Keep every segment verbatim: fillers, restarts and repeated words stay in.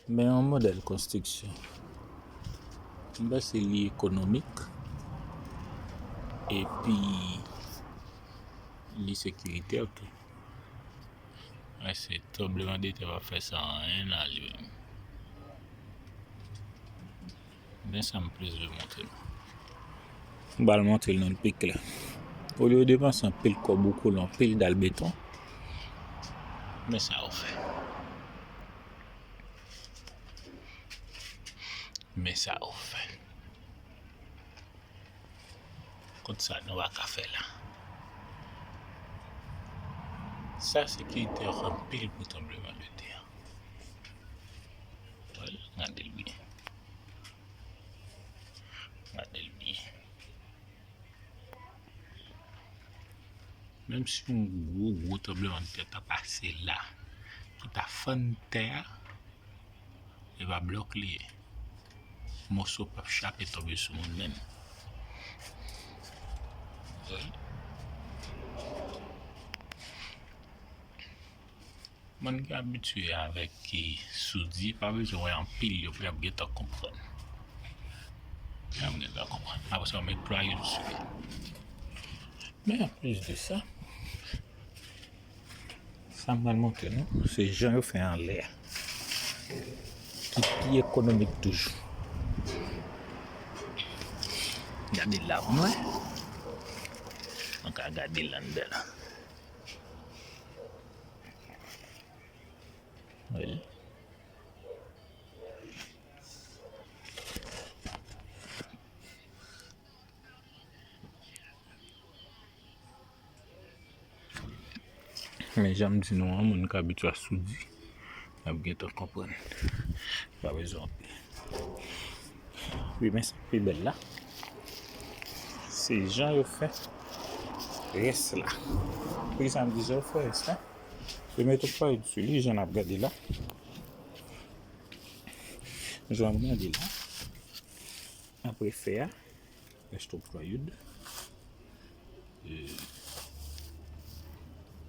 Men yon modèl konstriksyon. M panse li ekonomik epi li sekiritè tou. Paske tranblemanntè p ap fè sa anyen nan li menm. Men sa m plis vle montre nou. M pral montre nou l pi klè. Olye w depanse anpil kòb ou kole anpil dal beton, men sa yo fè. Men sa yo fè. Kot sa nou pa ka fè la? Sa sekiritè anpil pou tranblemanntè. Gade l byen. Gade l byen. Menm si yon gwo, gwo tranblemanntè ta pase la, pou ta fann tè a, e pa blòk li ye. Moso p ap chape tonbe sou moun menm. Moun ki abitye avèk ki soudi pa bezwen wè anpil, yo p ap gentan konprann. Y ap gentan konprann. Apre sa, w met plywood sou li. Men anplis de sa, sa m pral montre nou, se jan yo fè anlè a. Ki pi ekonomik toujou. Gade la pou mwen. Nou ka gade l anndan la. Wi. Men jan m di nou an, moun k abitye a soudi, y ap gentan konprann. Pa bezwen anpil. Wi, men sa pi bèl la. Se jan yo fè rès la. Poukisa m di jan yo fè rès la? Yo mete plywood sou li, jan n ap gade la. Jan n ap gade la. Apre fè a, rès plywood.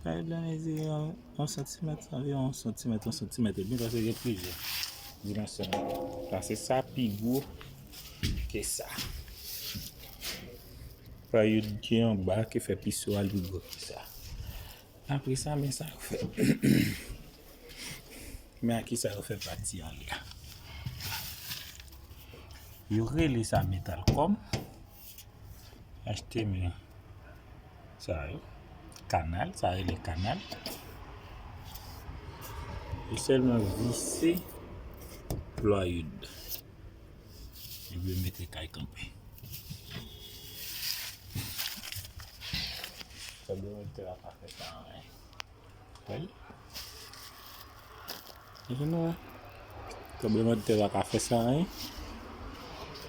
Plywood la mezire yon, yon santimèt, anviwon yon santimèt, yon santimèt edmi, paske gen plizyè dimansyon. Paske sa pi gwo ke sa. Plywood ki anba ki fè piso a li pi gwo ke sa. Apre sa, men sa yo fè. Men a kisa yo fè pati anlè a. Yo rele sa metal kòm. Achte men sa yo. Kanal, sa rele kanal. Yo sèlman vise plywood. Epi yo mete kay kanpe. Sa dwe mete la pa fè sa anyen. Wè l? Ou konprann? Tranblemanntè pa ka fè sa anyen.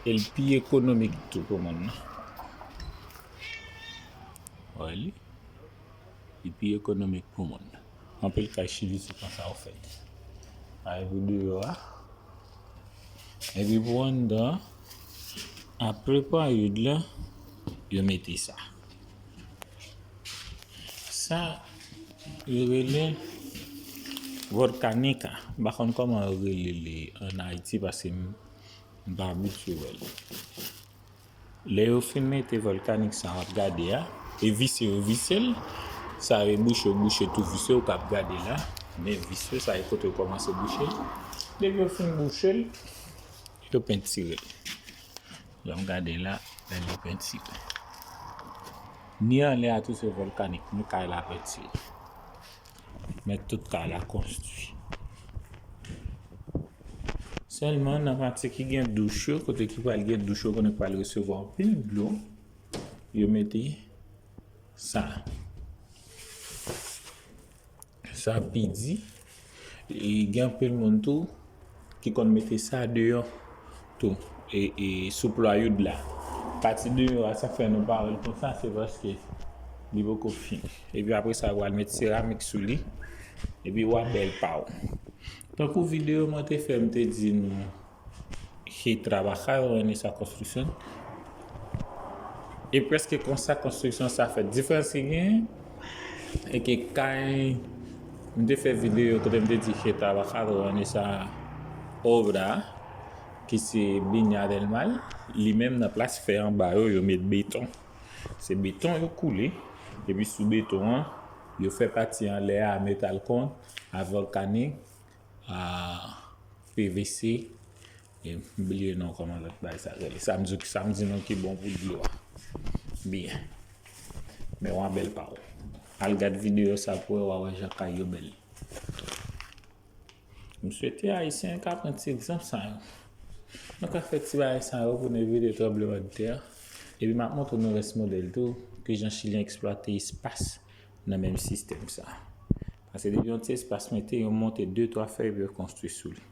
E l pi ekonomik tou pou moun nan. Wè li? Li pi ekonomik pou moun. Anpil kay Chili se konsa yo fèt. Ay pou deyò a. Epi pou anndan, apre plywood la, yo mete sa. Sa, yo rele volkanik a. M pa konn kòman yo rele li ann Ayiti, paske m, m pa abitye wè l. Lè yo fin mete volkanik sa w ap gade a, e vise yo vise l, sa e bouche yo bouche tou vise yo k ap gade la, men vise sa e kote yo kòmanse bouche l. Depi yo fin bouche l, yo pentire l. Jan m gade la, men li pentire. Ni anlè a tou se volkanik, ni kay la pentire. Men tout kay la konstwi. Sèlman nan pati ki gen douch yo, kote ki pral gen douch yo, kote ki pral resevwa anpil dlo, yo mete sa. Sa pi di, e gen anpil moun tou ki konn mete sa deyò tou, e, e sou plywood la. Pati deyò a, sa k fè nou pa wè l konsa, se paske li poko fin. Epi apre sa, yo pral met seramik sou li, epi w a bèl pa w. Tankou videyo mwen te fè, m te di nou, que trabajaron en esa konstriksyon. E prèske konsa konstriksyon sa fèt. Diferans ki genyen, e ke kay, m te fè videyo kote m te di que trabajaron en esa Obra, ki se Benya del Mar, li menm nan plas fè anba yo, yo met beton. Se beton yo koule, epi sou beton an, yo fè pati anlè a metal kon, a volkanik, a P V C, e m bliye non kòman lòt bagay sa rele. Sa m di, sa m di non ki bon pou dlo a. Byen. Men w a bèl pa w. Al gad videyo sa pou w wè, w a wè jan kay yo bèl. M swete Ayisyen yo ka pran ti egzanp sa yo. Nou ka fè ti bagay sa yo pou n evite tranblemanntè. Epi m ap montre nou rès modèl tou, kijan Chilyen eksplwate espas nan menm sistèm sa. Paske depi yon ti espas mete, yo monte de, twa fèy epi yo konstwi sou li.